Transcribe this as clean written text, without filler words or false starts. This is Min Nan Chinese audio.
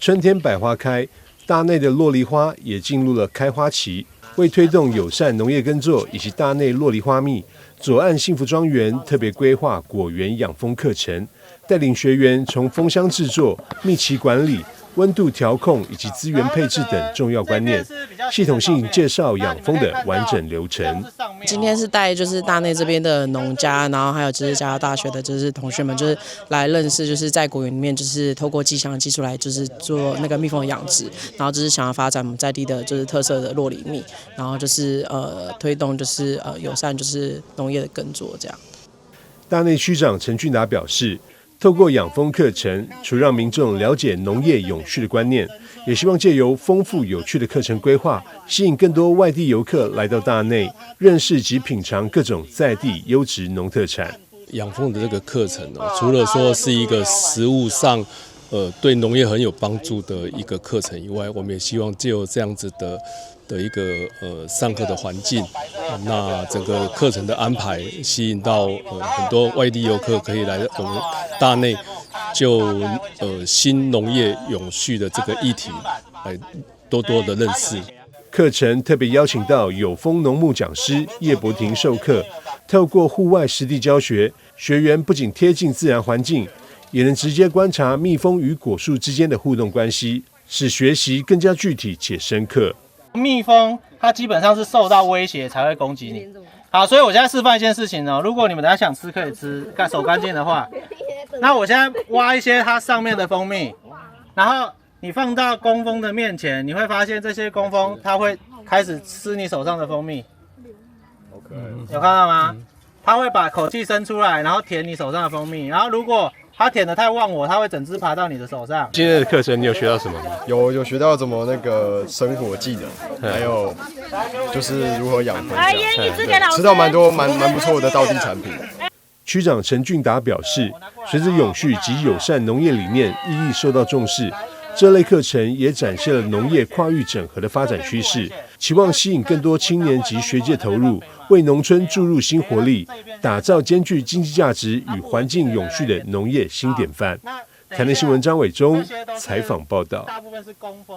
春天百花開，大內的酪梨花也進入了開花期。為推動友善農業耕作以及大內酪梨花蜜，左岸幸福莊園特別規劃果園養蜂課程，帶領學員從蜂箱製作、蜜期管理、溫度調控以及資源配置等重要觀念，系統性介紹養蜂的完整流程。今天是帶就是大內這邊的農家，然後還有就是嘉道大學的就是同學們，就是來認識，就是在果園裡面，就是透過寄箱技術來就是做那個蜜蜂的養殖，然後就是想要發展我們在地的就是特色的酪梨蜜，然後就是推動就是友善就是農業的耕作這樣。大內區長陳俊達表示，透過養蜂課程，除讓民眾了解農業永續的觀念，也希望借由豐富有趣的課程規劃，吸引更多外地遊客來到大內，認識及品嘗各種在地優質農特產。養蜂的這個課程呢，除了說是一個實務上，對農業很有幫助的一個課程以外，我們也希望借由這樣子的一個上課的環境，那整個課程的安排，吸引到很多外地遊客可以來我們大內就新農業永續的這個議題來多多的認識。課程特別邀請到有風農牧講師葉博婷授課，透過戶外實地教學，學員不僅貼近自然環境，也能直接觀察蜜蜂與果樹之間的互動關係，使學習更加具體且深刻。蜜蜂它基本上是受到威脅才會攻擊你。好，所以我現在示範一件事情哦，如果你們等下想吃可以吃，乾手乾淨的話，那我現在挖一些它上面的蜂蜜，然後你放到工蜂的面前，你會發現這些工蜂它會開始吃你手上的蜂蜜。有看到嗎？它會把口器伸出來，然後舔你手上的蜂蜜，然後如果它舔得太忘我，它會整隻爬到你的手上。今天的課程你有學到什麼嗎？有學到怎麼那個生活技能，還有就是如何養蜂。吃到蠻多蠻不錯的道地產品。區長陳俊達表示，隨着永續及友善農業理念日益受到重視，這類課程也展現了農業跨域整合的發展趨勢，期望吸引更多青年及學界投入，為農村注入新活力，打造兼具經濟價值與環境永續的農業新典範。台南新聞張偉忠採訪報道。